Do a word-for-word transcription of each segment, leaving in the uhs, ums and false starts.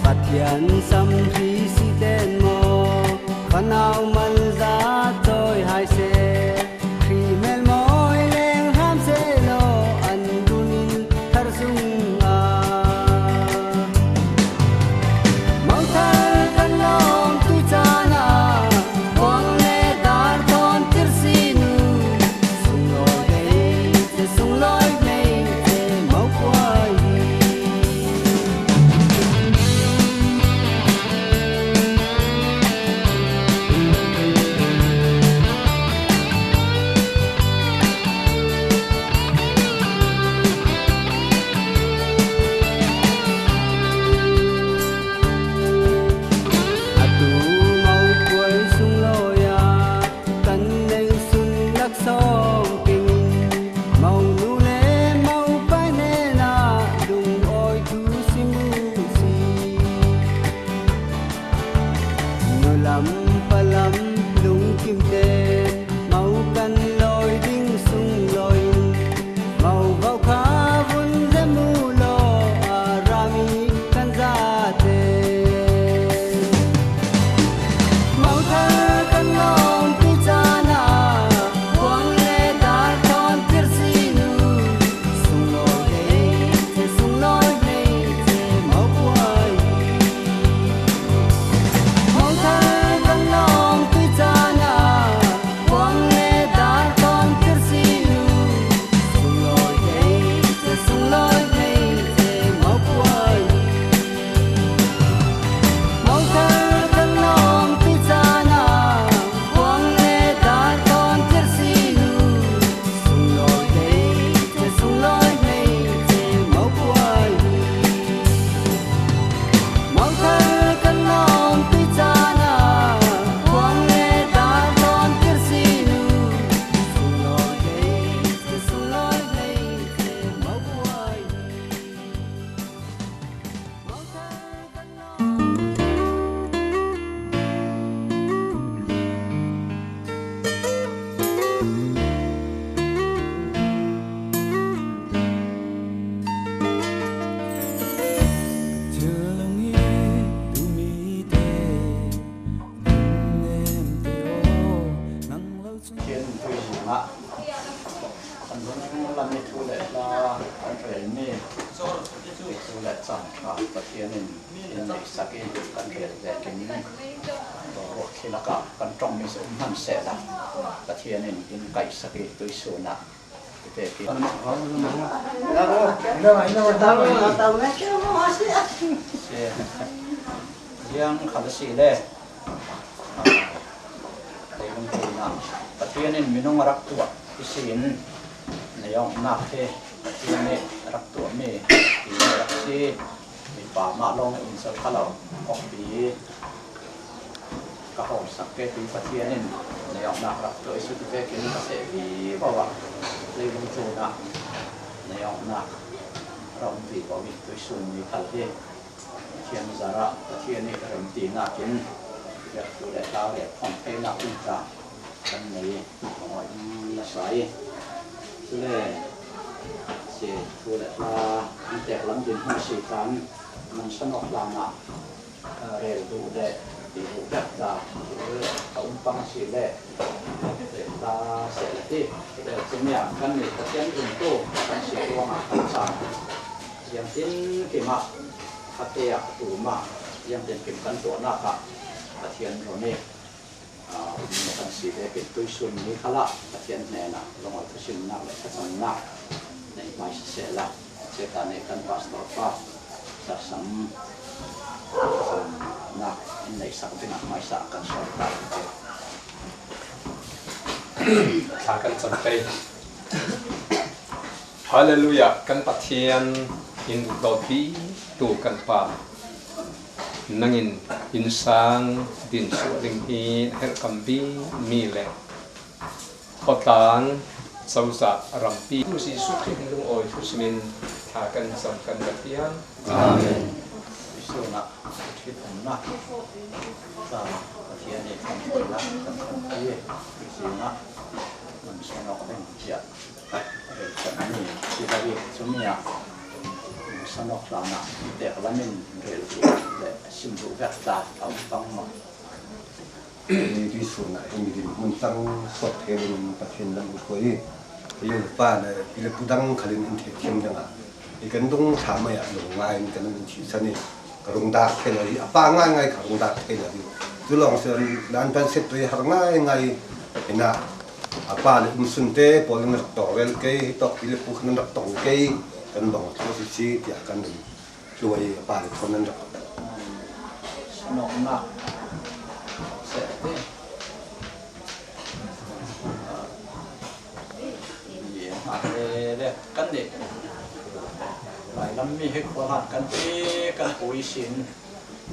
Pathian sam hri si ten maw, fanau man za tawi hai se, Khrih mel mawi leng hram se law, an run in thar zung a. Mothal kan lawm tu caan ah, buang le dar tawn tir si nu, sunglawi hmei te, sunglawi hmei te, mopuai hi. Atu mopuai sunglawi ah, kan nei sun laksawng keng in, mo nu le mo pa hnenah lungawi thu sim uh si. Nulam palam lungkim ten, mo kan lawi ding sunglawi in, mo vo kha vun zem uh law, a rami kan zate. Mothal kan lawm tu caan ah, buang le dar tawn tir si nu, sunglawi hmei te, sunglawi hmei te, mopuai hi. Mothal kan lawm tu caan ah, buang le dar tawn tir si nu, sunglawi hmei te, sunglawi hmei te, mopuai hi. Mothal kan lawm tu caan ah, buang le dar tawn tir si nu, sunglawi hmei te, sunglawi hmei te, mopuai hi. Mothal kan lawm tu caan ah, buang le dar tawn tir si nu, sunglawi hmei te, sunglawi hmei te, mopuai hi. Kan lung lam i thu le hla, kan rel mi i thu le caan ṭha Pathian in in neihsak i kan rel vekin, ruak khi lakah kan ṭong mi um hmanh sehla, Pathian in in kaihsak i tuisun ah i pek i. Ziang khal a si le, leilung tlun ah Pathian in minung a rak tuah ihsin, na i awknak hi Pathian nih a rak tuahmi, mi nih a rak si, mipa mah lawng in sal kha lo, awkpi ka hawlsak ke ti Pathian in na i awknak rak tuah ihsin ti vekin ka seh vivo ah, leilung tlun ah na i awknak rak um vivo i tuisun mi khal hi. Pathian zarah Pathian nih remtinak in biaktu le tlau le phuang theinak in tla kan nei i lungawi hmasa i, cule si thu le hla an tek lam din hmun si tlan nan sanawk hlanah, ah, rel duh le ti duh dek tla a um pang si le, le tla seh le ti. Cule cumi ah kan nih Pathian zumtu kan si ruangah kan caan ziangtin kimah a te ah a tum ah ziangtin kim kan tuahnak ah Pathian ron i, aa, um kan si vekin tuisun mi khalah Pathian hnenah lungawi thusimnak le thacamnak nei hmaisa sehla, ceta nih kan pastor pa Sarsam nak in neihsak dingah hmaisa kan sawm ta. Thla kan cam pei. Halleluiah, kan Pathian in dawtpi tu kan Pa, nangin innsang dinsuah ding hi a herhkam bikmi le Khawtlang cozah rampi tu Jesuh Khrih lungawi thusimin thla kan cam kan Pathian. Amen. Sunah thit umna ta Pathian i kan koina kan kan ti zingah man sunok ding cia rel kan ni si bagi sumia sanok lana tek lamin rel le sim duh vek ta a um pang ma. Ni tui sunah hi mi din mun tang sawt thei ding Pathian lam ut koi. Hi pa na pile pudang khalin in thei thiam dang a. I kan dung thla mai ah lo ngai in kan in thihsan i ka rung dak thei lo hi, a pa ngai ngai ka rung dak thei lo hi. Tu lawng sen dan pan set tui har ngai ngai hi na. A pa le um sun te pawl in rak tawk rel kei hi tawk pile pu khan rak tawk kei kan bang tu si si tiah kan in. Hluai a pa le thawn an rak. Nawmnak seh te. Kan nih vailam mi hi khualan kan ti kan pui sin.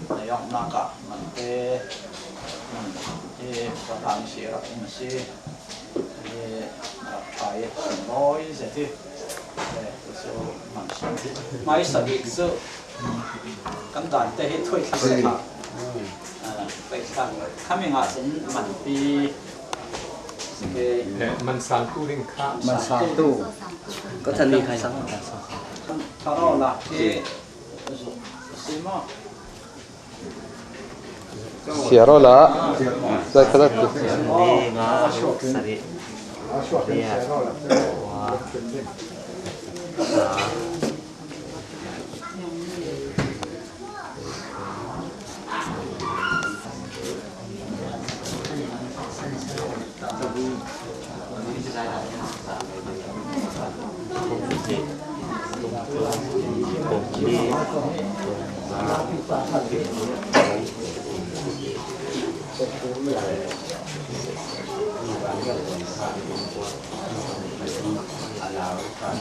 Na yawknak ah man te man hi khualan si rak um si. Hi rak thai mawi zet hi. Hmaisa bik cu kan dante hi thuai thla si hna. Khami ngah cun manpi si ke. Man sang tu ding kha. Man sang tu. Ka than ni khai sang. Tharo la ke si maw? Siar awla zai kha zat tu.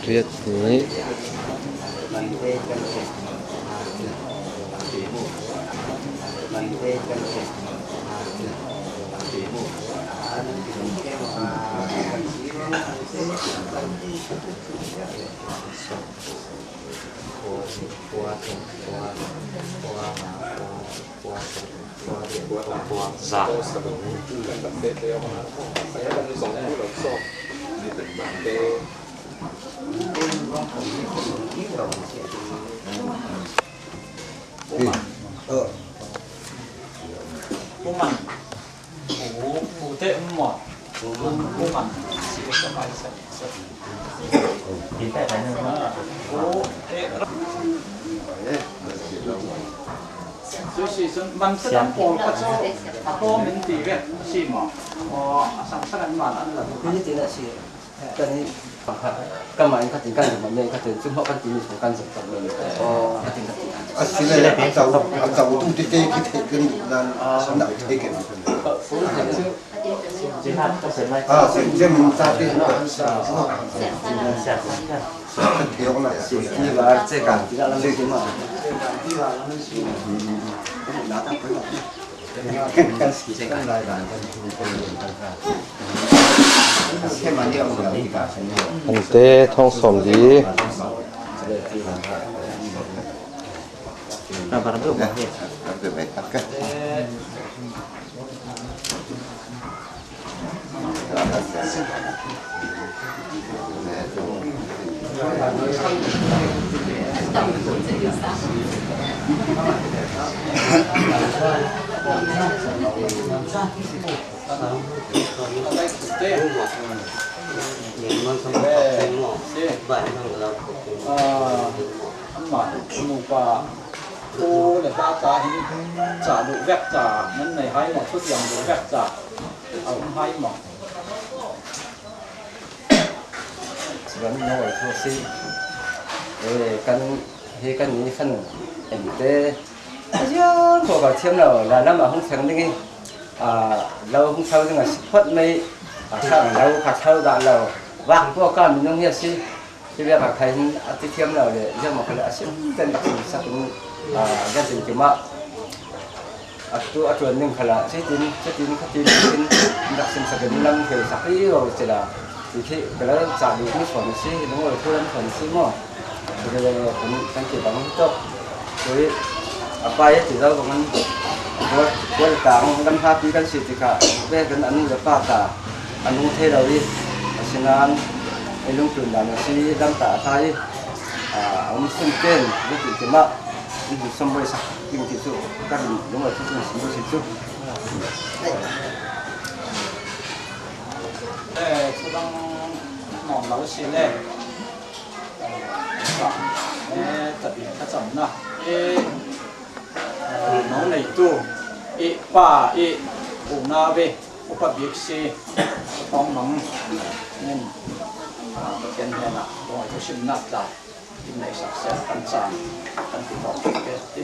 Riat ni. Za. Pu Man. Pu, pu te um maw? Pu Man. Si ka pai sa. Pu te ra. Sui si sun man sa dang pawl ka cu a tlawm in ti ve si maw? Aw, a sang sa kan man an la. Ni ti na si. Kan hi pakhat, kanmah in khatin kan zumh mai, khatin cu hmawh kan timi cu kan zumh tak mai. Khatin khatin. A si le, a cau, a cau tu tete khi theih kan duh nan, nak thei kan. Ah, si, si, mun sa ti. Kan thei awk nak. Si, si, si, kan ti dah lam si mah. Ante thong sawm li. Anmah nupa ca duh vek ca, nan nei hai maw, thutiang duh vek ca, a um hai maw? Kan ngawi thu si. Kan hi kan ni khan en te. A ziang ko ka thiam lo, la lam a hung theng ding i, a, lo hung thau ding a si phot mai, a, sang lo ka thau dah lo. Vak ko ka minung hi a si. Hi vek a khai hin a ti thiam lo le, ziang ma khai le a sim ten a sim sak in, a, ziang tin ki ma. A tu a tuan ning khala, si tin, si tin, kha tin, tin, dak sim sak in lam theu sak hi lo sila. Ti khi ka lo ca di ni suan si, lung oi thu lam suan si maw. Ti le kan, kan ti bang hi tok. Tui, A pa e ti zo bang an, kual tang lam happy kan si ti kha, ve kan anu le pa ta, anu thei lo i, a sinan, ei lungtun dan a si lam ta a thai, a, a um sum ken, ve ti ti ma, in hun som boi sak, ting ti chu, kan lung a chu, kan sim boi si chu. Eh, chu dang mong lo si le. Eh, tabi ka cham na. Eh, eh, no nei tu. I pa, i u na ve. Upa bik si. Tong mang. Nen. Ah, ka ken he na. Tong ai tu sim na ta. Tin nei sak se kan chang. Kan ti tong ke ti.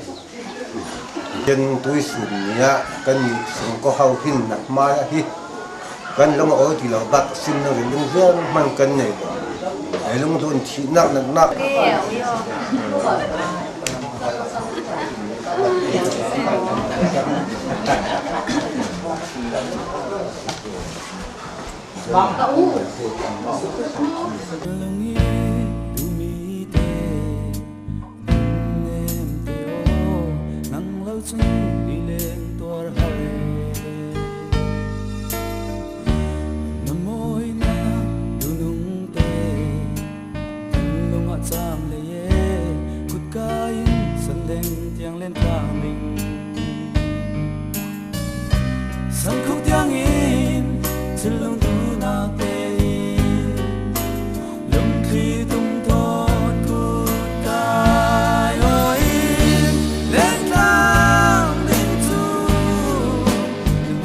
Ken tui sun nia kan ni sung ko hau hin na ma hi. Kan lung a oi ti lo bak sim na ri lung vian man kan nei lo. Ei lung dun thi nak nak nak. Nang lo chun i leng tuar hai. Na mawi na tunung te, kan lung a cham le ye, kut kai in san deng tiang len tlang ding. San khuk tiang in, thil lung tu nak te in, Lungthli tum thon kut kai aw in leng tlang ding cu,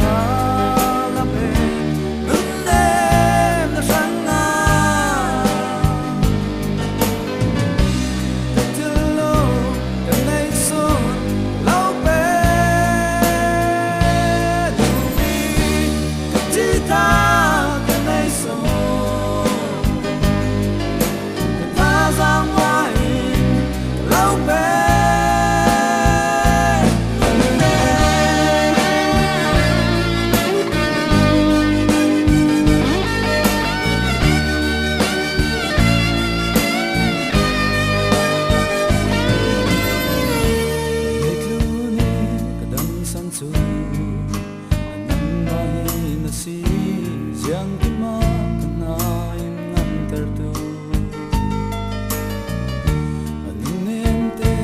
na la pe nun nem na hrang a. Ka thil lo ka nei sun lo pe lumi. Ka ṭih ta ka nei sawn, ka thazaang mah in ka lo pek. Leitlun i ka damsan cu, nangmah hi na si, ziangtin mah ka hna in ngantertu. A nungnem te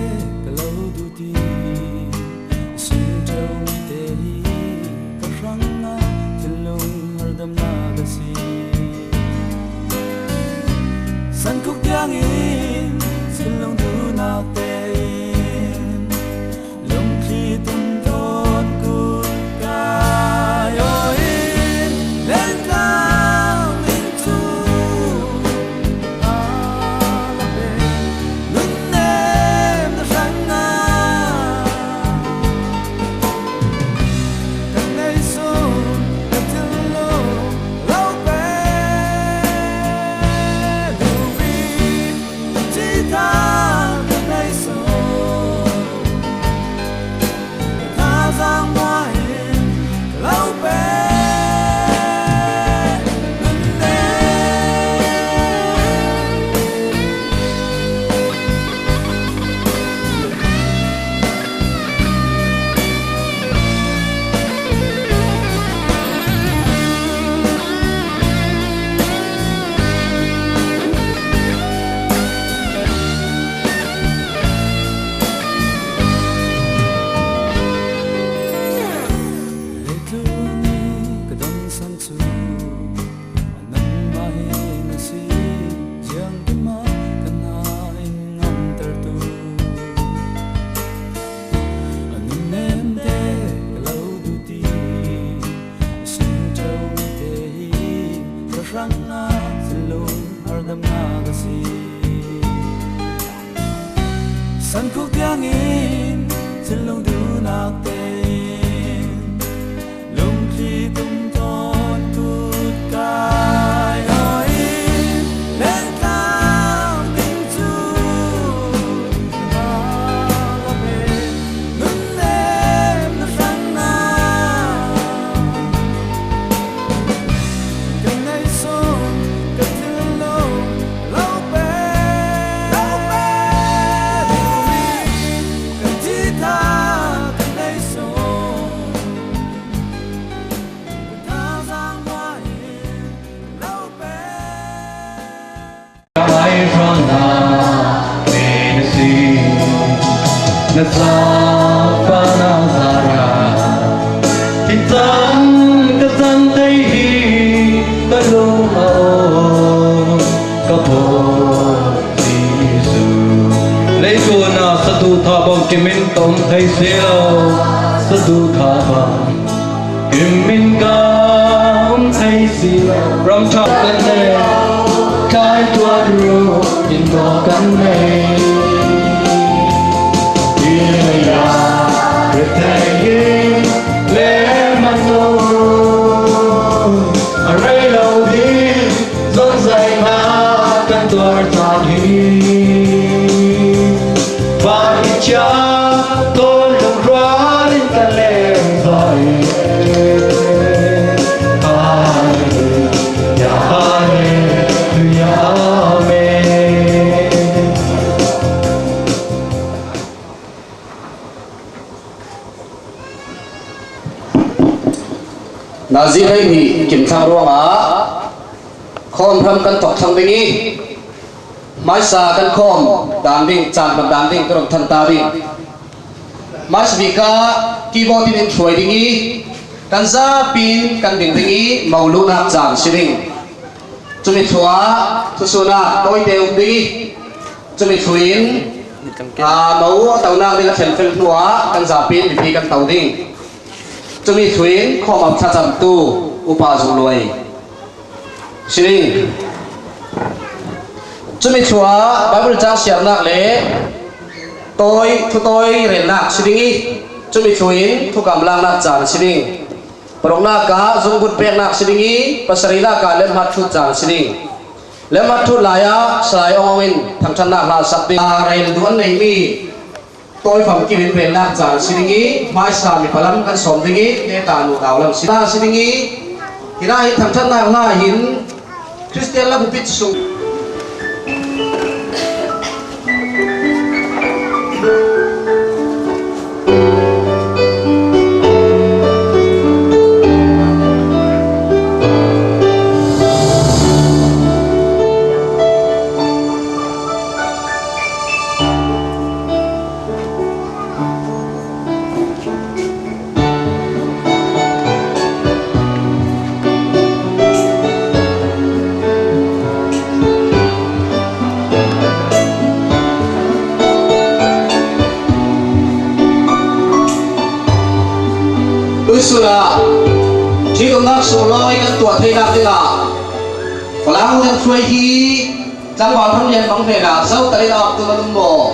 ka lo duh ti, a sung ṭheu mi te hi ka hrang ah thinlung harhdamnak a si. Sankhuk tiangin thinlung duhnak tein Lungthli tum tawn kut kai aw in lengtlang ding cu a la pe. Nunnem na hrang ah kan nei sun kan thil lo lo pe. Lumi Ṭih ta ka nei sawn, ka thazaang mah in ka lo pe. Nunnem. Leitlun i ka damsan cu nangmah hi na si, ziangtin mah ka hna in ngantertu. A nunnem te ka lo duh ti, a sung ṭheu mi te hi ka hrang ah thinlung harhdamnak a si. Sankhuk tiangin thinlung duhnak tein Lungthli tum tawn kut kai aw in lengtlang ding cu a la pe. Nunnem na hrang ah kan nei sawn kan thil lo lo pe. Lo pe. Ka ṭih ta Zapa Nazareth, hi caan ka cang thei hi ka lung a aw, ka Bawi Jesuh. Leitlun ah saduhthah bang kimin tom thei si lo, saduhthah bang kimin ka um thei si lo. Ram ṭha kan nei, tlai tuat ruh in dawh kan nei. Hi lei ah ret thei hi, le man lo, a rei lo ding, zong zai hna kan tuar caan hi. Van i chia, ton lungrual in kan leng vai. Halleluia, halleluia, amen. Nazi hleihnih kim thlang ruangah khawm hram kan thawk thlang ding i, hmaisa kan khawm dan ding, caan hman dan ding ka run than ta ding. Hmaisa bik ah keyboard in in hruai ding i, kan zapi in kan ding ding i, mo luhnak caan si ding. Cumi thluah thusuhnak tawite um ding i, cumi thlu in, aa, mo a tonak ding a thlenfel hnuah kan zapi in mipi kan to ding. Cumi thlu in khawm a thlacamtu Upa Zung Luai si ding. Cumi thluah Bible cang siarnak le tawi, thutawi relnak si ding i, cumi thlu in thukam laknak caan si ding. Paruknak ah zunggut peknak si ding i, pasarihnak ah lemhat thut caan si ding. Lemhat thut lai ah Salai Ong Ong in thangṭhatnak hla sak ding. Aa, rel duh an neimi tawi famkim in relnak caan si ding i, hmaisa mipa lam kan sawm ding i, neta nu tau lam si, ta si ding i, hi lai hi thangṭhatnak hla hin Khristian lam pit sung. Tuisun ah ṭhitumnak sunglawi kan tuah theinak dingah Falam kan hruai hi. Tlangval hram lian bang hnenah zohtak in a awk tu na lum maw?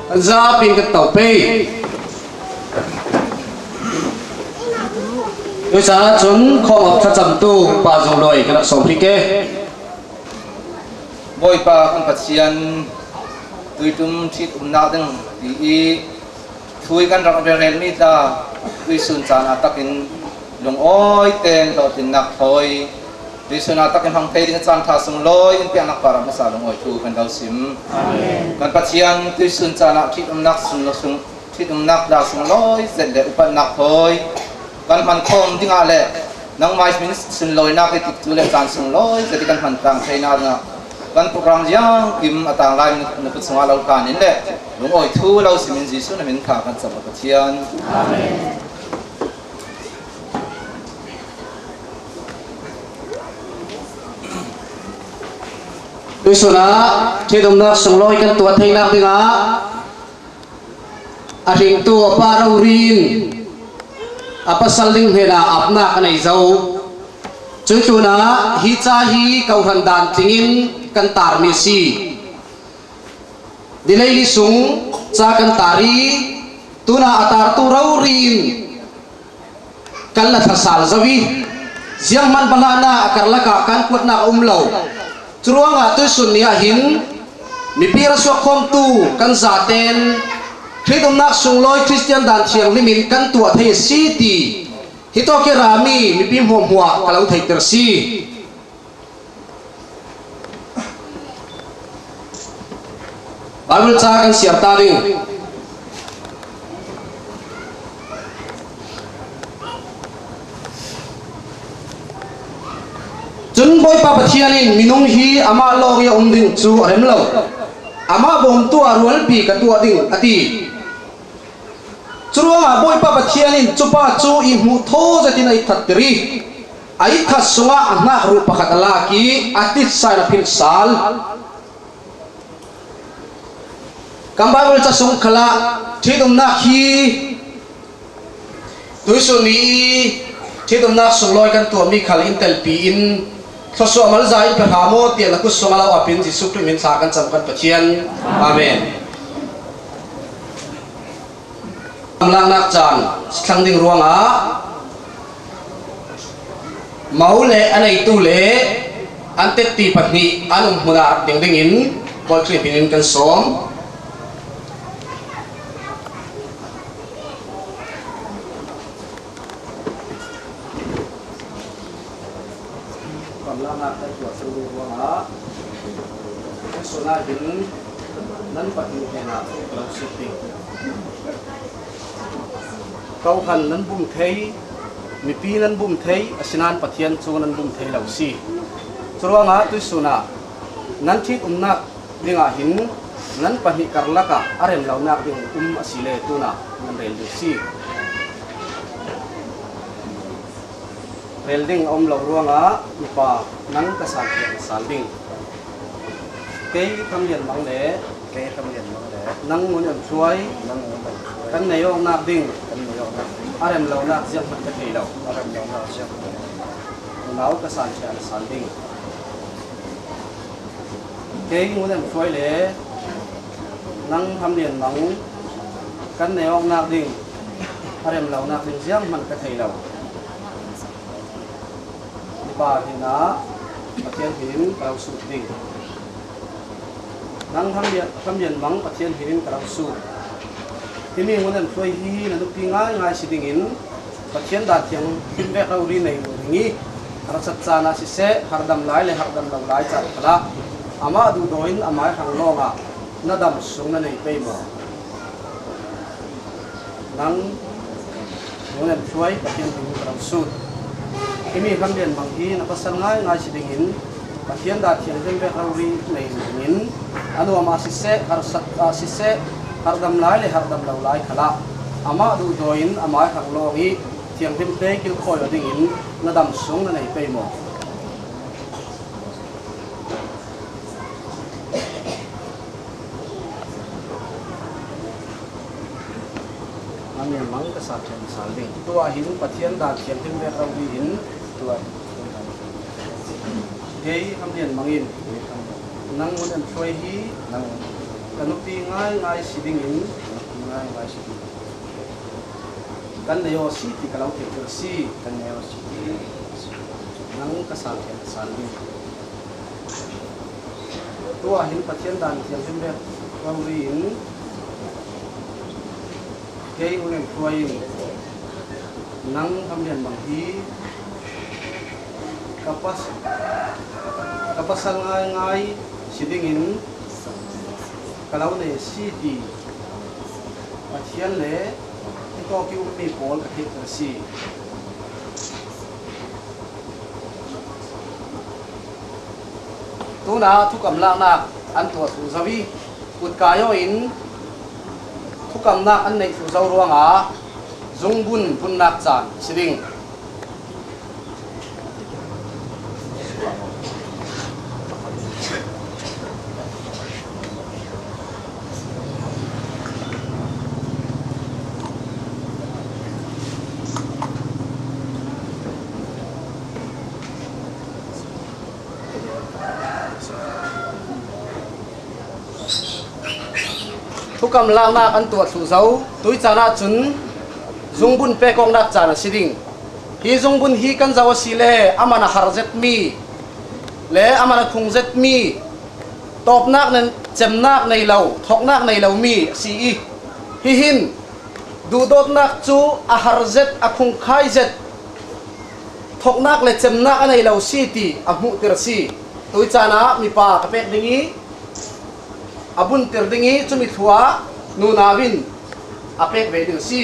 Kan zapi in kan to pei. Tuisa cun khawm a thlacamtu Pa Zung Luai kan rak sawm hri ke. Bawipa kan Pathian, tuitum ṭhitumnak ding ti i thu i kan rak relrelmi tla, tuisun caan ah takin lungawi tein hlawhtlinnak thawi, tuisun ah takin hmang thei ding caan ṭha sunglawi in piaknak parah hmasa lungawi thu kan lo sim. Amen. Kan Pathian, tuisun caan ah ṭhitumnak sung, sung, ṭhitumnak tla sunglawi zet le upatnak thawi kan hman khawm dingah le nangmah min sunlawinak i tikcu le caan sunglawi zet i kan hman tlang theinak dingah kan program ziangkim a tang lai na kut sungah lo hlan in le lungawi thu lo simin Jesuh na min kha kan cam a Pathian. Amen. Tuisun ah ṭhitumnak sunglawi kan tuah theinak dingah a hringtu a pa rori in a pasal ding hnenah apnak a nei zo. Cuih tlunah hi ca hi kawhhran dan tlingin kan tarmi a si. Nileili sung ca kan tar i, tunah a tartu rori in kan la thlasal zo i, Zianghman banghana a karlakah kan kuatnak a um lo. Curuangah tuisun ni ah hin mipi ralsuak khawmtu kan zaten Khrih umnak sunglawi Khristian dan thianghlim in kan tuah thei a si ti hitawk i rami mipi hmuahhmuah ka lo theihter a si. Bible ca kan siar ta ding. Cun Bawipa Pathian in, "Minung hi amah lawng i a um ding cu a rem lo, amah bawmtu ah rualpi ka tuah ding," a ti. Curuangah Bawipa Pathian in cupa cu ihmuh thaw zetin a itthattir i, a itthat sungah a hnak ruh pakhat a lak i a titsa in a philh sal. Kan Bible ca sung khalah ṭhitumnak hi tuisun ni i ṭhitumnak sunglawi kan tuahmi khal in telpi in thluasuah malza in pe hram aw tiah na kut sungah lo ap in Jesuh Khrih min thla kan cam kan Pathian. Amen. Lamlaknak caan si thlang ding ruangah mo le a neitu le an tetti pahnih an um hmun ah rak ding dingin Bawi Khrih hminin kan sawm. Lamlaknak kan tuah thlang ding ruangah kan sualnak hin nan pahnih hnenah lo sik ding. Kawhhran nan bum thei, mipi nan bum thei, asinain Pathian cu nan bum thei lo si. Curuangah tuisun ah nan ṭhitumnak dingah hin nan pahnih karlak ah a rem lonak ding um a si le tunah nan rel ding si. Rel ding a um lo ruangah mipa nang ka san thiang sal ding. Kei Tham Lian Mang le, kei Tham Lian Mang le, nang Ngun Em Hruai, nang Ngun Em Hruai, kan nei awknak ding, kan nei awknak ding, a rem lonak zianghman ka thei lo, a rem lonak zianghman ka thei lo, unau ka san thiang sal ding. Kei Ngun Em Hruai le nang Tham Lian Mang kan nei awknak ding, a rem lonak ding zianghman ka thei lo. Mipa hnenah Pathian hmin ka lo sut ding. Nang Tham Lian, Tham Lian Mang Pathian hmin ka lo sut. Himi Ngun Em Hruai hi na nupi ngaingai si dingin Pathian dan thianghlim vek rori nei lo ding i, harsat caan ah siseh, hardam lai le hardam lo lai caan khalah amah duhdaw in amai hrang lawngah na dam sung na nei pei maw? Nang Ngun Em Hruai Pathian hmin ka lo sut. Himi Tham Lian Mang hi na pasal ngaingai si dingin Pathian dan thianghlim vek rori nei lo dingin a nuam ah siseh, harsat ah siseh, hardam lai le hardam lo lai khalah amah duhdaw in amai hrang lawng i thianghlim te kilkhawi aw dingin na dam sung na nei pei maw? Nang Lian Mang ka sa thiang sal ding. Tuah hin Pathian dan thianghlim vek rori in tuah. Kei Tham Lian Mang in nang Ngun Em Hruai hi ka nupi ngaingai si dingin, ka nupi ngaingai si dingin kan nei aw si ti ka lo theihter si, kan nei aw si ti nang ka sa thiang sal ding. Tuah hin Pathian dan thianghlim vek rori in kei Ngun Em Hruai in nang Tham Lian Mang hi ka pas-, ka pasal ngaingai si dingin ka lo nei a si ti Pathian le hitawk i ummi pawl ka theihter a si. Tunah thukam laknak an tuah thluh zo i, kutkai aw in thukamnak an neih thluh zo ruangah zungbun bunnak caan a si ding. Thukam laknak an tuah thluh zo. Tui caan ahcun zungbun pek awknak caan a si ding. Hi zungbun hi kan zoh a si le, a man a har zet mi le a man a khung zet mi, tawpnak nen cemnak nei lo, thoknak nei lo mi a si i, hi hin duhdawtnak cu a har zet, a khungkhai zet, thoknak le cemnak a nei lo si ti a hmuhtir a si. Tui caan ah mipa ka pek ding i, a buntir ding i, cumi thluah nunau in a pek ve ding a si.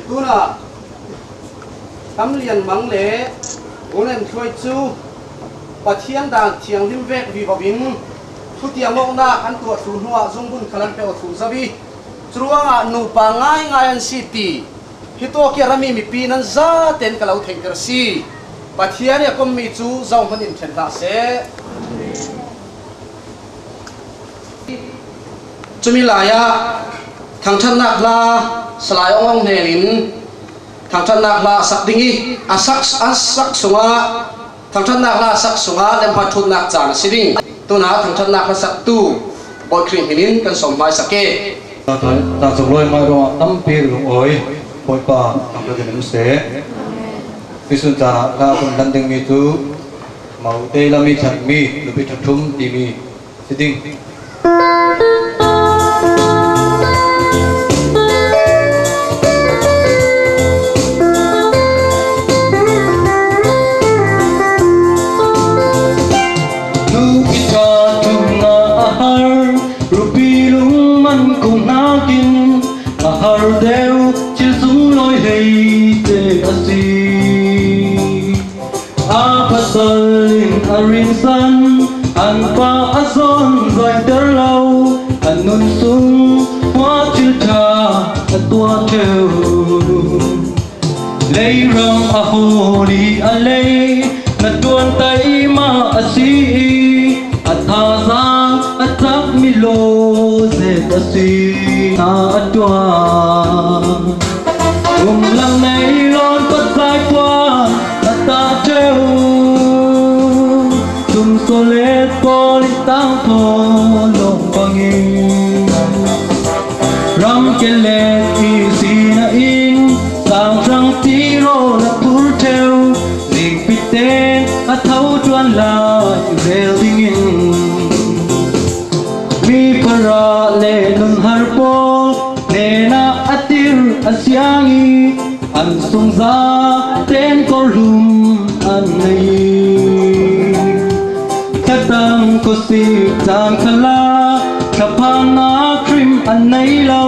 Tunah Kam Lian Mang le Ngun En Thluai cu Pathian dan thianghlim vek vivo in thutiam awknak an tuah thluh hnuah zungbun khal an pe aw thluh zo i, curuangah nupa ngaingai an si ti hi tawk i a rami mipi nan zaten ka lo theihter a si. Pathian i a kommi cu zohhmanh in ṭhen hlah seh. Cumi lai ah thangṭhatnak hla Salai Ong Ong hnen in thangṭhatnak hla a sak ding i, a sak, a sak sungah, thangṭhatnak hla a sak sungah lemhmat ṭhutnak caan a si ding. Tunah thangṭhatnak hla saktu Bawi Khrih hmin in kan sawm hmaisak e. Tah, tah, tah sunglawi ngai ruangah tampi lungawi Bawipa thangṭhat in um seh. Tuisun caan ah hla kan hlan dingmi cu Mo Tei Lam i ṭhanmi nupi ṭhathum timi si ding. Nupi ṭha ṭhumnak a har, rupi lungman kong hnakin a har deuh thil sunglawi hleite a si. A pasal in a rinsan, an pa a zawn zaiter lo, a nun sung hua thil ṭha a tuah ṭheu. Leiram a hawl i a lei na ṭuan taima a si i, a thazaang a cak mi law zet a si. Na a ṭuan. Um lang nei lawn pasai puan a ta ṭheu. Sumsawlet pawl i tang pawl lawng bangin, ram kelet i sinain sang hrang ti rawl a phur ṭheu. Lingpi ten a tho ṭuan lai rel dingin, mi para le nunhar pawl hnenah a tir a siang i, an sungza ten kawrhlum an nei. Thadang khuasik caan khalah thaphangnak hrim an nei lo,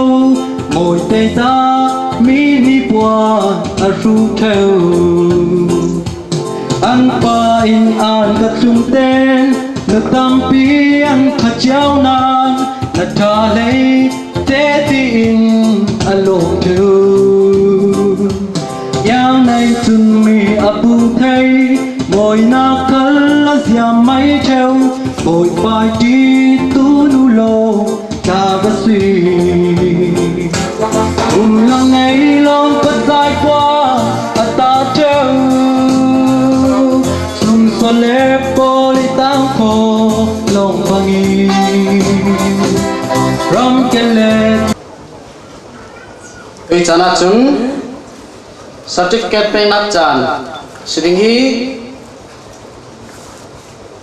mawi teida mi nipuan a hru ṭheu. An pa in an ka tlung ten nu tampi an kha cio nain, na ṭha hlei te tiin a lawm ṭheu. Yang nei cun mi a bu thei, mawinak khal a ziam mai ṭheu, Bawipa i ṭitu nu lawng ṭha ka si. Um lang ngei lawng pasai kua a ta ṭheu, sumsawlet pawl i tang kho lawng bangin, ram kelet. Tui caan ahcun certificate peknak caan si ding hi.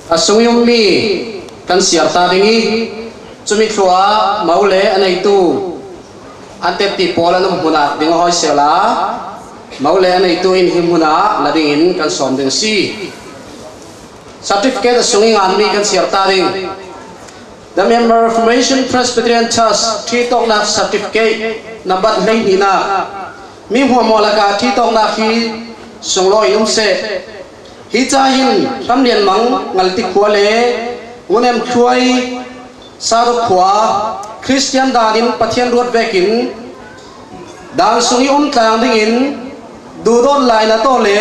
A sung i ummi kan siar ta ding i, cumi thluah mo le a neitu an tetti pawl an um hmun ah ding a hawi sehla, mo le a neitu in hi hmun ah la dingin kan sawm ding a si. Certificate a sung i nganmi kan siar ta ding. The Myanmar Reformation Presbyterian Church ṭhitaknak certificate nambat hleihnihnak. Mi hmuahhmuah lakah ṭhitaknak hi sunglawi in um seh. Hi ca hin Hram Lian Mang Ngalti khua le Ngun Em Thluai Sadok khua Khristian danin Pathian ruat vekin dan sung i um tlang dingin duhdawt lainat aw le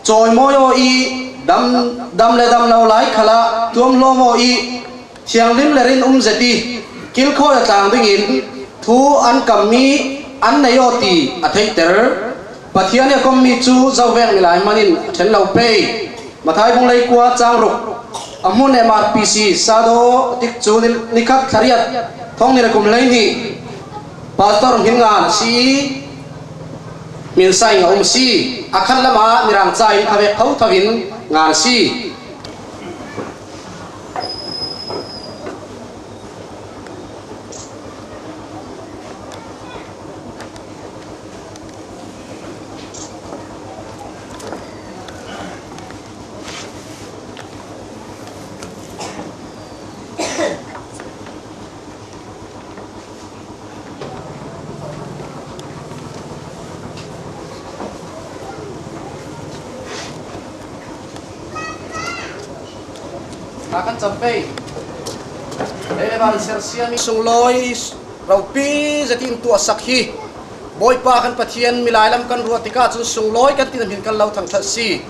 cawimawi aw i dam, dam le dam lo lai khalah tuamhlawm aw i thianghlim le rinum zet i kilkhawi a tlang dingin thu an kammi an nei aw ti a theihter. Pathian i a kommi cu zovek milai hmanin a ṭhen lo pei. Mathai bung leikua cang ruk a hmun M R P C Sado tikcu ni, nikhat thla riat thong ni le kum hleihnih Pastor hmin ngan a si i, hmin saing a um si. A khat lamah Mirang ca in khavek thotho in ngan a si. Ka kan cam pei. Ei le van sersiam i sunglawi ropi zetin tuahsak hi. Bawipa kan Pathian milai lam kan ruah tikah cun sunglawi kan tina hmin kan lo thangṭhat si.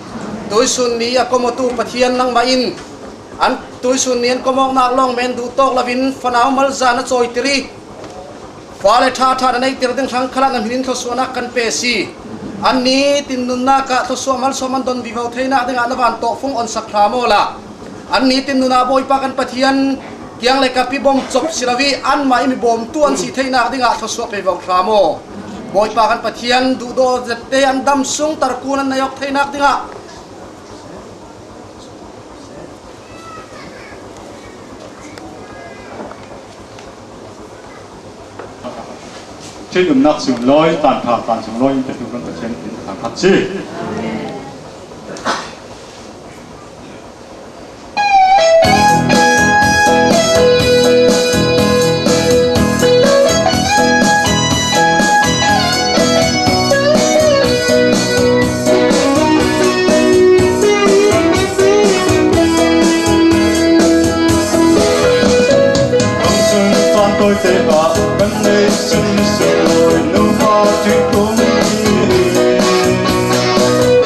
Tuisun ni a komawtu Pathian nangmah in an tuisun ni an komawknak lawng men duhtawk loin fanau malzan a cawitir i fale ṭhaṭha na neihter ding hrang khalah na hmin in thluasuahnak kan pe si. Anni tin nunnak ah thluasuah malsawm an don vivo theinak dingah na van tawh fung onsak hram awla anni tin nunah Bawipa kan Pathian kiang le kapi bawm cop si lo i anmah i mi bawmtu an si theinak dingah thluasuah pe vivo hram aw. Bawipa kan Pathian duhdaw zette an dam sung tarkun an nei awk theinak dingah Ṭhitumnak sunglawi, tlan ṭha tlan sunglawi in petu kan Pathian in thangṭhat si. Kan sun caan tawite ah kan neih sun sunglawi nupa ṭhingkung hi.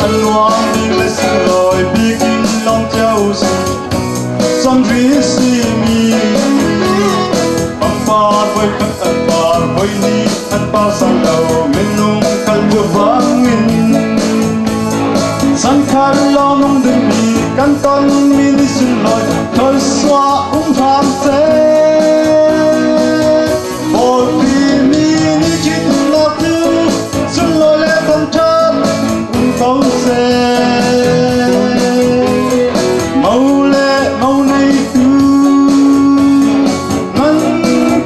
An nuam ding le sunglawi bikin lawng cia uh si. Samhri simi an par voi khat an par voi nih an par sang lo minung kan buat bangin san khat lo nung dingmi kan tonmi ni sunglawi thluasuah um hram seh. Pawlpi mi ni ṭhit lo cu sunglawi le thangṭhat um ko seh. Mo le mo neitu man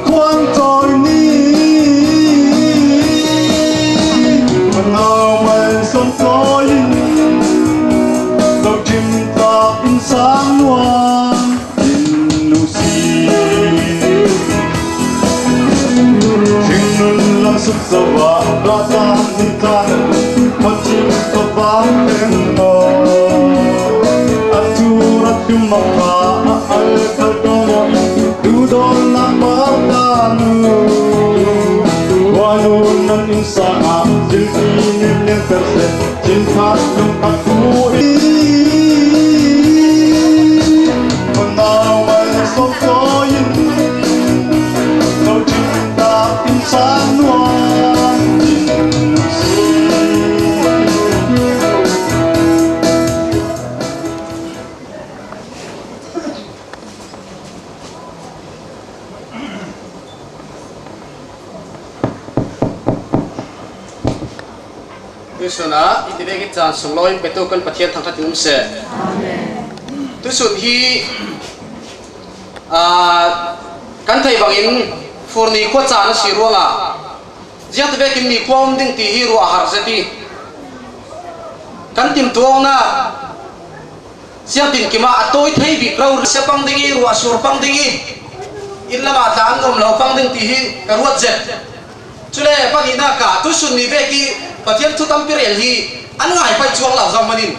khuang cawi ni fanau mal sawm cawi in zohṭhim tlak in sang nuam in nusi. Hringnun lam suk zo ah rah caan hnin caan khuachim ka vang teng maw? A thu rat tum a kha a al kal dawm aw in duhdawtnak bak ta nu. Khuanu nan inn sang ah zilti nim liangter seh. Chin khat lung khat tu i fanau mal sawm cawi in zohṭhim tlak in sang nuam in si. Tuisun ah i ti vek i caan sunglawi in petu kan Pathian thangṭhat in um seh. Tuisun hi, aa, kan theih bangin fur ni khua caan a si ruangah ziangti vekin ni khua um ding ti hi ruah a har zet i kan timtuaknak siangtin kimah a tawi thei bik rori sia pang ding i ruah sur pang ding i inn lamah tla an nuam lo pang ding ti hi ka ruat zet. Cule pahnihnak ah tuisun ni vek i Pathian thu tampi rel hi an ngai pai cuang lo zong manin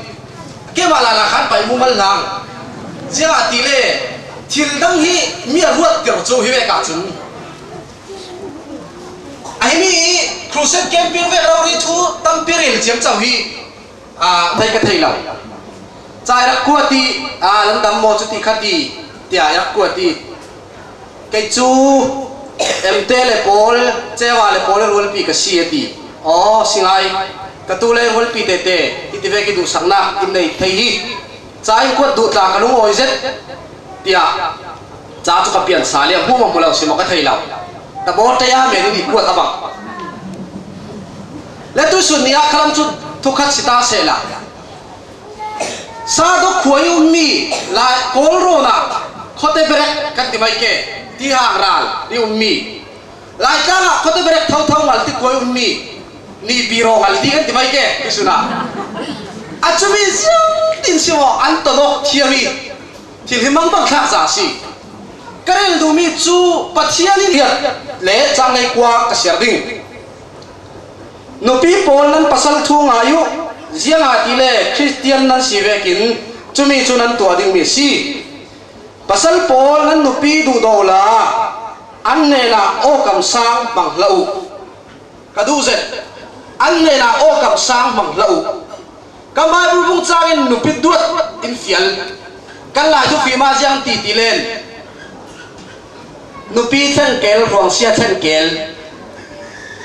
keimah lala khan pai mu mal hlang. Ziangahtile Thil dang hi mi a ruat tir cu hi vek ahcun, a hi mi i crusade camping vek rori thu tampi rel ciamco hi, aa, thei ka thei lo. Ca i rak kuat i, aa, nan dam maw cu ti kha ti, tiah i rak kuat i. Kei cu M T le pawl, Cewa le pawl le rualpi ka si a ti. Aw, si ngai. Ka tu le rualpi tete, hi ti vek i duhsaknak in nei thei hi. Ca in kuat duh tla ka lungawi zet, tiah ca cu ka pian sa liam, hmuh maw hmu lo si maw ka thei lo. Tabawt taya men in i kuat a bang. Le tuisun ni ah khalam cu thukhat si ta sehla, Sadok khua i ummi, lai Kawl rawn ah Khote Berek kan ti mai ke, ti hang ral i ummi, Laitlang ah Khote Berek thotho ngal ti khua i ummi, Nipi raw ngal ti kan ti mai ke, tuisun ah. A cumi ziang tin si maw, an ton awk thiam i thil hi mangbang thlak za a si. Ka rel duhmi cu Pathian in hiat le cang ngei kua ka siar ding. Nupi pawl, nan pasal thu ngai uh, ziangahtile Khristian nan si vekin cumi cu nan tuah dingmi a si. Pasal pawl, nan nupi duhdaw la, an hnenah awkam sang hmang hlah uh. Ka duh zet, an hnenah awkam sang hmang hlah uh. Kan Baibal bung cangin nupi duat in fial. Kan Lai Thufim ah ziang ti ti len, nupi thlengkel, ruangsia thlengkel,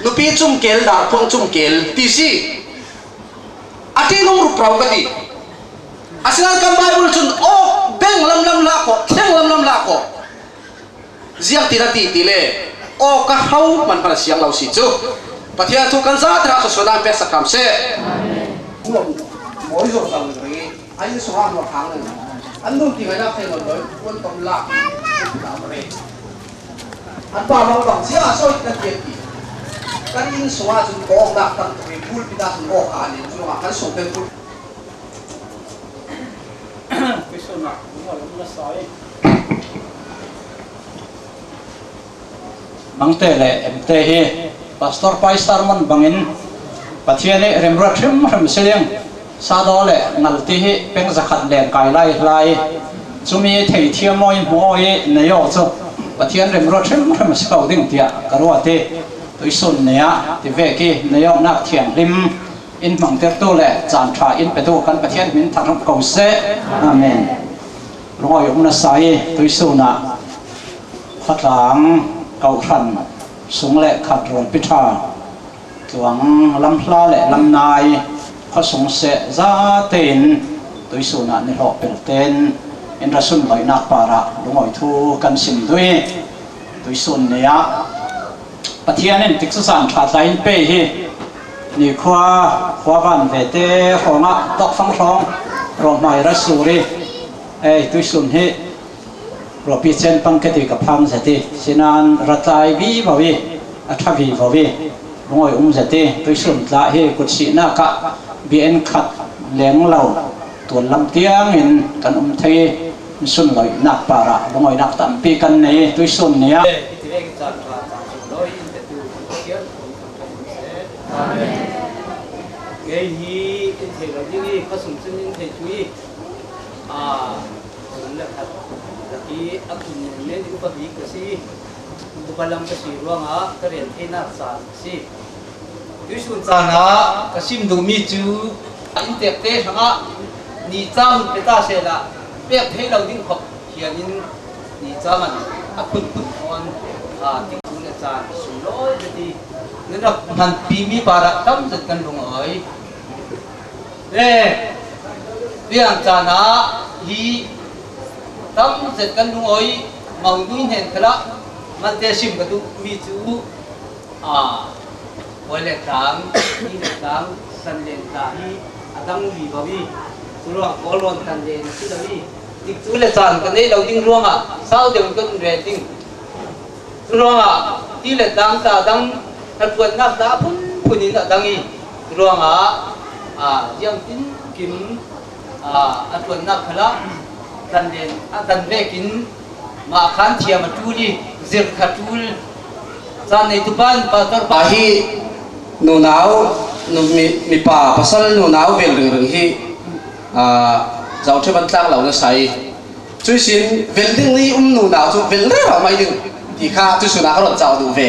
nupi cumkel, darphuang cumkel ti si. A ṭihnung rup rau ka ti. Asinain kan Baibal cun awk beng lamlam hlah ko, thleng lamlam hlah ko. Ziangtin a ti ti le, aw ka hro hmanhman a siang lo si cu. Pathian thu kan zate hna sualsual in peksak hram seh. Mawi zawh cang ringring i, a inn sungah hnuah khang ning, an nun ti ngainak thei nawn lo i, puan tom lak, an pa bang bang cia a sawit na tian ti. Kan inn sungah cun awknak tam tuk i, pulpit ah cun awk a len, curuangah kan sung pen pulpit Mangte le M T hi Pastor Pai sermon bangin Pathian i remruat hrimhrim a si ding. Sadaw le ngal ti hi peng zakhat len kai lai hlai. Cumi theithiam aw in hmu aw i nei aw cu Pathian remruat hrimhrim a si ko ding tiah ka ruat i, tuisun ni ah ti vek i nei awknak thianghlim in hmangtertu le caan ṭha in petu kan Pathian hmin thar hram ko seh. Amen. Lungawi um nasa i tuisun ah Khuatlang Kohhran sung le khat rualpi ṭha tluang Lamhla le Lamnai khuasung seh zate in tuisun ah nihlawh pel tein in ra sunloihnak par ah lungawi thu kan sim duh i, tuisun ni ah Pathian in tikcu caan ṭha tla in pe hi. Nikhua, khua van vete hrawngah tawkfang hrawng, ruahmai ra sur i, ei, tuisun hi ruahpi cen pang ke ti ka phang zet i, sinan ra tlai vivo i, a ṭha vivo i, lungawi um zet i, tuisun tla hi kutsihnak ah bia en khat leng lo tual lam tiangin kan um thei i, sunloihnak par ah lungawinak tampi kan nei i, tuisun ni ah. Kei hi in thei lo ding i, ka sung cun in thei cu i, aa, sung le khat lak i a kun men men i upa bik ka si, upa lam ka si ruangah ka rian theinak caan a si. Tuisun caan ah ka sim duhmi cu a inntekte hrangah ni ca hun pe ta sehla pek thei lo ding khawh hian in ni ca man a phunphun fawn, aa, tikcu le caan sunglawi zet i nan rak hmanpimi par ah tam zet kan lungawi. Le, tiang caan ah hi tam zet kan lungawi, Maunui hnen khalah malte sim ka duhmi cu, aa, Bawi le tlang, Ni le tlang, Tanlen tla hi a dang vivo i, curuang Kawlrawn Tanlen a si lo i, tikcu le caan ka neih lo ding ruangah sau deuh in kan rel ding. Curuangah Ni le tlang tla dang hnaṭuannak tla a phunphun in a dang i, curuangah, aa, ziangtinkim, aa, a ṭuannak khalah Tanlen a tan vekin mah khan thiam a ṭul i, zirh kha ṭul. Caan neitu pa in pastor pa hi nunau, nu, mi, mipa, pasal nunau vel ringring hi, aa, zohṭhep an tlak lo nasa i, Cuih sin vel ding ni um nunau cu vel rero mai ding ti kha cuih sunah ka rawn cah duh ve.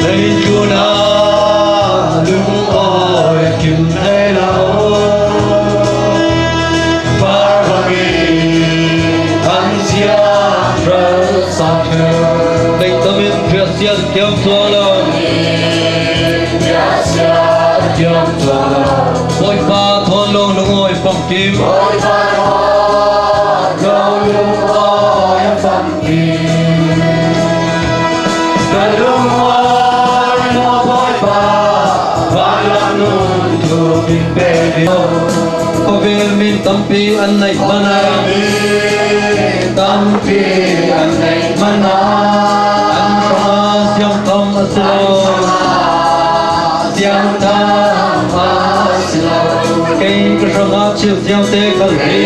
Leitlun ah lungawi kim hlei lo, par bangin an ziak ralsat hnga. Leitamin hriatsiat kiam tuah lo. Hriatsiat kiam tuah lo. Bawipa thawn lo lungawi famkim. Bawipa thawn lo lungawi famkim. Kan lungawi maw Bawipa, vanlam nun thum in pe ding. Khawvel mi tampi an neih hmanh ah, tampi an neih hmanh ah, an hrangah siangtham a si lo. Siangtham a si lo. Kei ka hrangah chilh ziangte khal hi.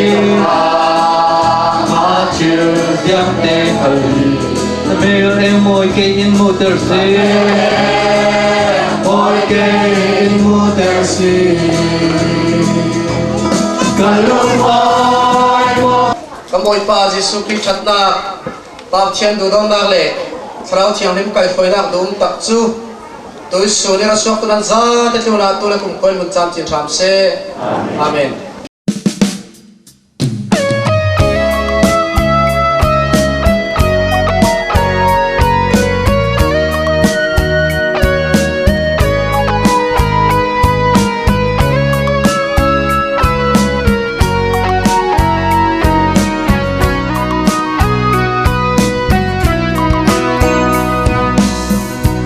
Chilh ziangte khal hi. Na hmel ei mawi kei in muhter si. Mawi kei in muhter si. Ka lungawi maw. Ka Bawipa Jesuh Khrih ṭhatnak, Pa Pathian duhdawtnak le Thlarau Thianghlim kaihhruainak duhum tak cu tuihsun i ra suaktu nan zate tlunah tu le kumkhua in hmun camcin hram seh. Amen.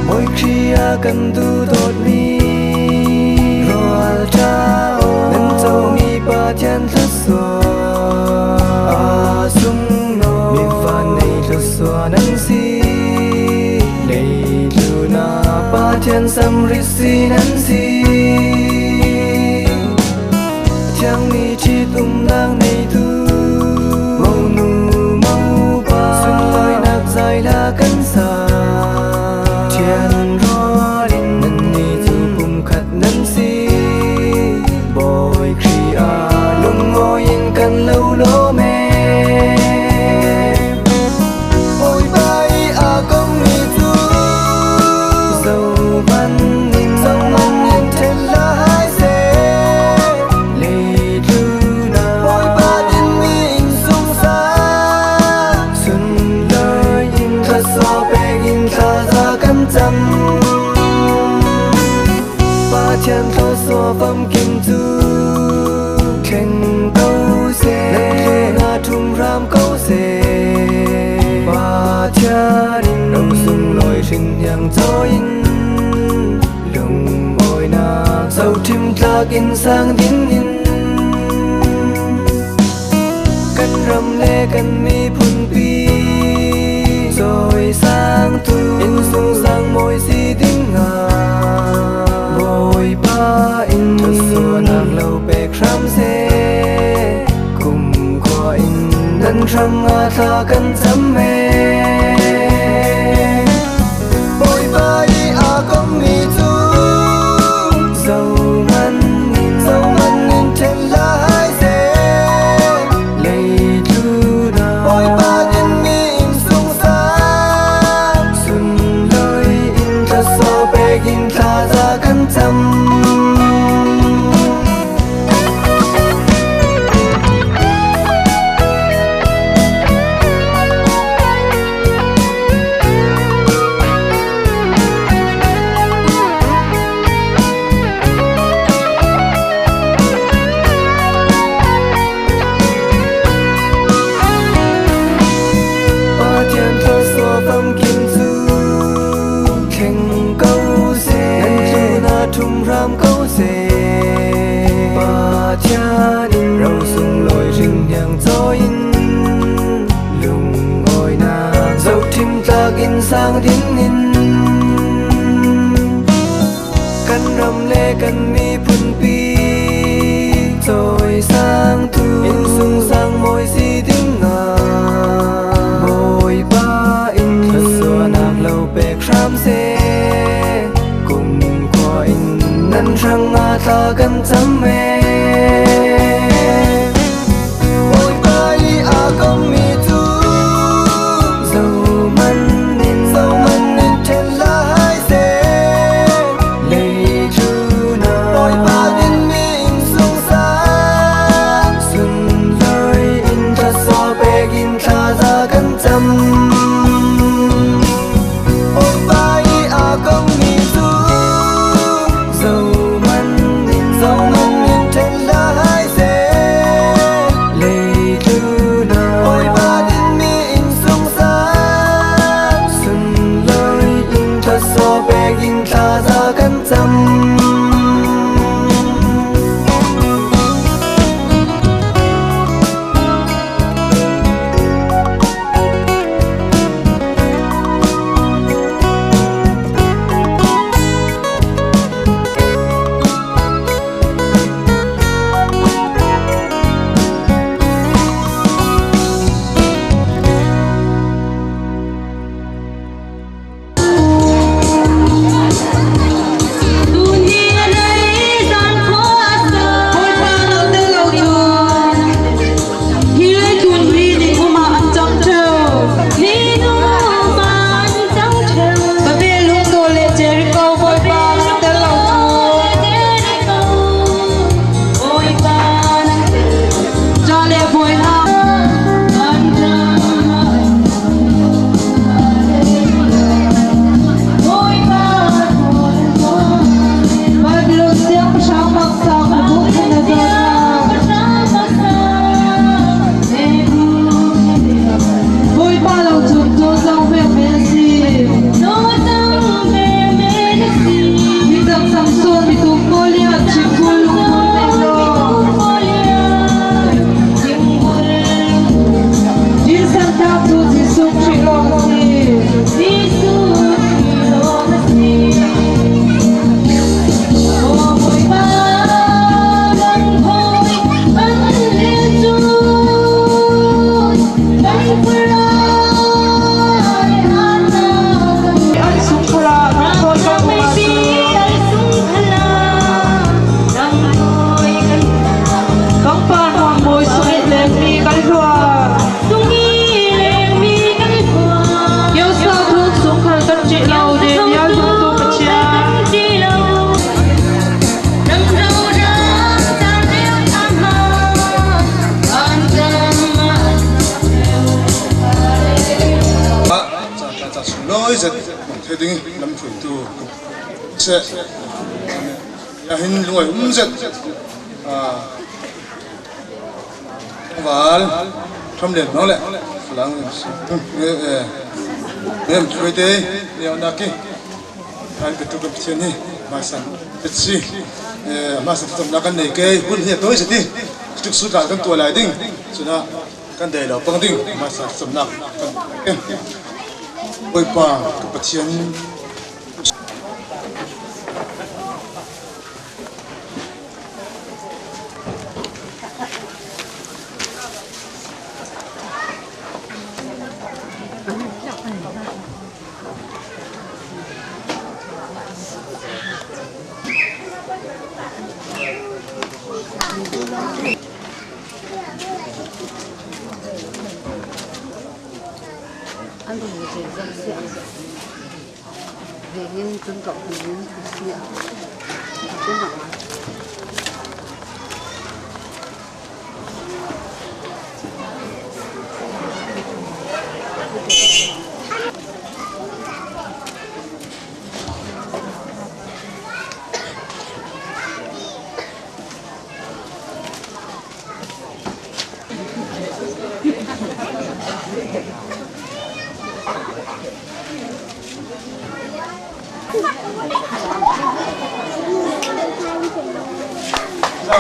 Mawi Khrih ah kan duhdawtmi rualṭha aw, nan comi Pathian thluasuah a sunglawi mi vannei thluasuah nan si. Leitlun ah Pathian samrit si nan si. Thiang mi ṭhitumnak neitu, monu mopa, sunlawinak zaila kan sa. Thianrual in nannih cu pumkhat nan si. Bawi Khrih ah lungawi in kan lo lawm e. Bawipa i a kongmi cu zohman in, zohman in ṭhen hlah hai seh. Leitlun ah Bawipa dinmi in sungsang, sunlawi in thluasuah pek in thlaza kan cam. Pathian thluasuah famkim cu thleng ko seh, nan tlunah ṭhum hram ko seh. Pathian in ro sunglawi hrin hniang cawi in, lungawinak zohṭhim tlak in sang dingin, kan ram le kan miphunpi cawisangtu, innsungsang mawi si dingah Bawipa in thluasuahnak lo pek hram seh. Kumkhua in nan hrangah thla kan cam e. Bawipa i a kongmi cu zohman in, zohman in ṭhen hlah hai seh. Leitlun ah Bawipa dinmi in sungsang, sunlawi in thluasuah pek in thlaza kan cam. Pathian thluasuah famkim cu thleng ko seh, nan tlunah ṭhum hram ko seh. Pathian in ro sunglawi hrin hniang cawi in, lungawinak zohṭhim tlak in sang dingin, kan ram le kan miphunpi cawisangtu, innsungsang mawi si dingah se, kumkhua in nan hrangah thla kan cam e. Bawipa i a kong mi cu zohman in, zohman in ṭhen lai se. Leitlun ah Bawipa dinmi in sungsan, sunlawi in thluasuah pek in thazaang kan cam. Bawipa i a kong mi cu zohman in, zohman in ṭhen lai se. Leitlun ah Bawipa dinmi in sungsan, sunlawi in thluasuah pek in thazaang kan cam. Hi leitlun hi ni um ah an cang ṭheu. Ni um ah an cang ṭheu. Babel lungto le Jericho Bawipa nan tel lo cu. Jericho Bawipa nan tel. Ca le buai hna. Babilon siangpahrang maksa khuabu khan a dawt hna. Bawipa lo cun cawlcang veve a si. Mi cang Samson, mi tuk Goliath, thingkung lungkul nih lo. Dinsan tlak cu Jesuh Khrih lawng a si. Jesuh Khrih lawng a si. Aw Bawipa, kan thawi kan lel cu kan fur lai hna. An sung khalah kan thawi kan um ahcun. Kan thawi kan um. Kan pa hna mawi sung i lengmi kan hluan. Sung i lengmi kan hluan. Kio sa thum sung khal kan ṭih lo, Daniel thum tu Pathian. Kan ṭih lo. Ram rora caan rel hna hna. An caan ah. Ca, ca, ca sung lawi zet thei ding lam ṭhuaitu seh. Ahin lungawi um zet. Ah, Val, Hram Lian Hmang le Falang Lian Hmang, eh, eh, Lian Hmang te neu nak i, kan petu kan Pathian hi, hmaisa pet si, eh, hmaisa thamnak kan nei ke, hun hi a tawi zet i, tuk sut kan tuah lai ding, cun ah kan dei lo pang ding, hmaisa thamnak kan, eh, Bawipa, ka Pathian. Vengin cun ka um in ka si ah, ka si hna.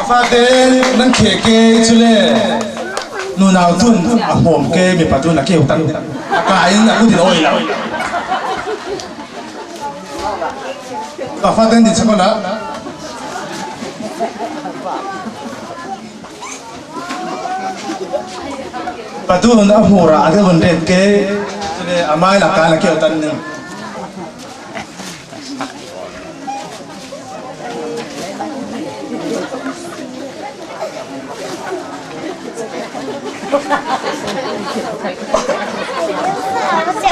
Fate nan kheh ke cule nunau cun a hawm ke, mipa cun a keu tan, a ka in a kut in a oi lo. Fate din chakona. Patun a hmur ah a deuh in ret ke, cule a mai lak ah a keu tan ning. A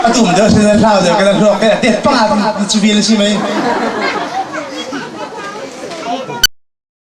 tum deuh sin a hlau deuh ka la hluak ke a tet pang a chu bil si mai.